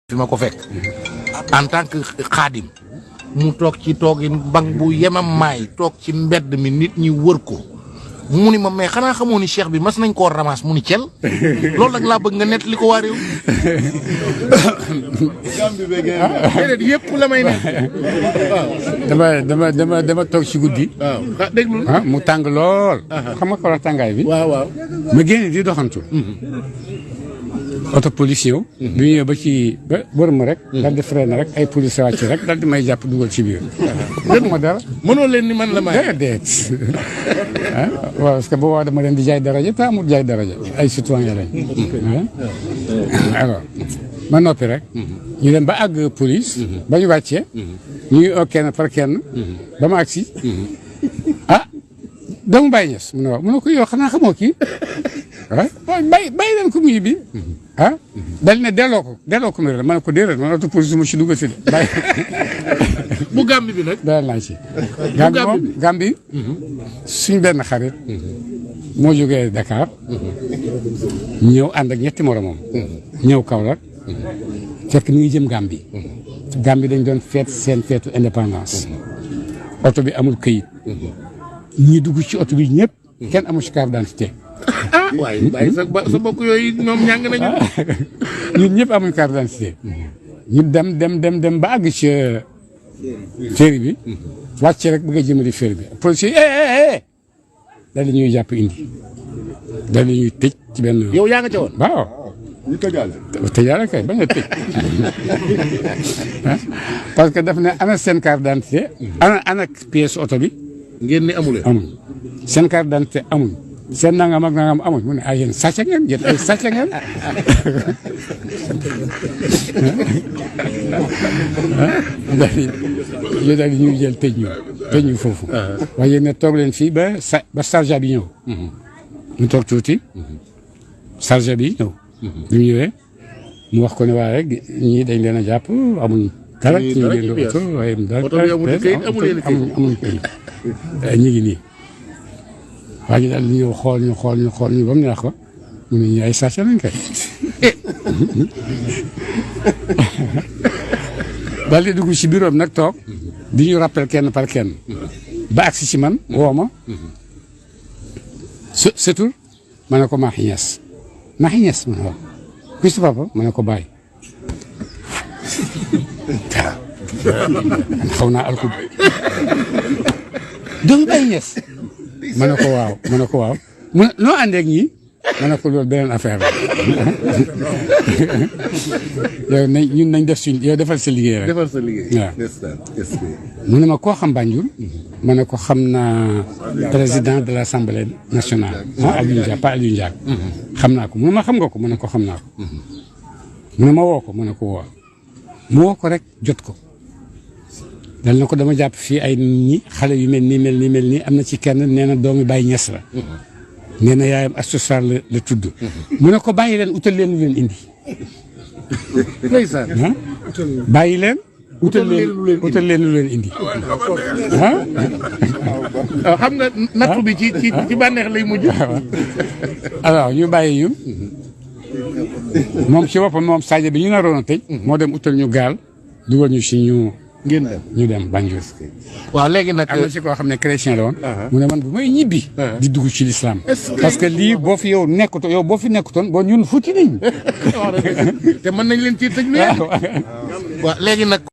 fi ma ko fekk en tant que xaadim mu toog ci toogin bang bu yemam maay toog ci mbedd mi nit ñi wër ko mu ni ma mais xanaa xamoo ni cheikh bi mas nañ koo ramas mu ni cel loolu nag laa bëgg nga nett li ko waa réew déedéet yëpp la may ne dama toog ci guddi waaw déglu mu tàng lool xam nga ko la tàngaay bi waaw ma génn di doxantu auto police ñëw bi ñëw ba ci ba wër ma rek dal di freiné rek ay police wàcc rek dal di may jàpp dugal ci biir ma dara mënoo leen ni man la may déedéet waaw parce que boobaa dama leen di jaay daraja te amul jaay daraja ay citoyen lañ alors ma noppi rek ñu dem ba àgg police ba ñu wàccee ñu ngi oo kenn par kenn ba ma agsi doomu Baye Niass mu ne waaw mu ne ko yow xanaa xamoo kii bàyyi leen ko mu ñibbi dal ne delloo ko mbir ma ne ko déedéet man auto police mu ci dugg si de bàyyi bu Gàmbi bi nag dalal naa ci Gàmbi suñ benn xarit moo jógee Dakar ñëw ànd ak ñetti moromam ñëw Kaolack fekk mi ngi jëm Gàmbi Gàmbi dañ doon feet seen feetu indépendance oto bi amul këyit ñi dugg ci oto bi ñëpp kenn amul ci carte d'identité waaye bàyyi sa bokk yooyu ñoom ñàng nañu ñun ñëpp amuñ carte d'identité ñu dem ba àgg ci féeri bi wàcc rek bëgg a jëmali féeri bi policier daal di ñuy jàpp indi daal di ñuy tëj ci benn yow yaa nga ca woon waaw ñu tëjaale kay bañ a tëj parce que daf ne ana seen carte d'identité ana pièce oto bi ngeen ni amuleen amuñ seen carte d'identité amuñ seen nangam ak nangam amuñ mu ne ay yéen sàcc ngeen yéen ay sàcc ngeen daal di ñuy jël tëj ñu foofu waaye yéen ne toog leen fii ba chargé bi ñëw ñu toog tuuti chargé bi ñëw bi mu ñëwee mu wax ko ne waaye ñii dañ leen a jàpp amuñ dara ci ñu leen oto waaye amuñ kayit ñu ngi nii waa ji daal di ñëw xool ñu ba mu neex ko mu ne ñu ay sàcc lañ kay daal di dugg ci bureau nag toog di ñu rappel kenn par kenn ba agsi ci man woo ma setul ma ne ko Mahi Niass ma ne waaw kuy sa papa ma ne ko Baye xaw naa alku doomu Baye Niass ma ne ko waaw mu ne noo àndeeg ñii ma ne ko loolu beneen affaire la yow ñun nañ def yow defal sa liggéey rek. defal sa liggéey waaw. mu ne ma koo xam Banjul ma ne ko xam naa président de l'Assemblée nationale Aliou Ndiaye pas Aliou Ndiaye xam naa ko mu ne ma xam nga ko ma ne ko xam naa ko mu ne ma woo ko ma ne ko woo mu woo ko rek jot ko dal na ko dama jàpp fii ay nit ñi xale yu mel nii am na ci kenn nee na doomi Baye Niass la nee na yaayam Astou Sarr la tudd mu ne ko bàyyi leen utal leen lu leen indi ndeysaan bàyyi leen utal leen lu leen indi xam nga nattu bi ci bànneex lay mujj alors ñu bàyyi ñu moom ci boppam moom Sadio bi ñu naroon a tëj moo dem utal ñu gaal dugal ñu si ñu dem Banjul. waaw léegi nag am na si koo xam ne chrétien la woon. mu ne man bu may ñibbi. di dugg ci l'islam. parce que lii boo fi nekkutoon boo ñun futti nañ. te mën nañ leen ci tëj lu yàgg. waaw léegi nag.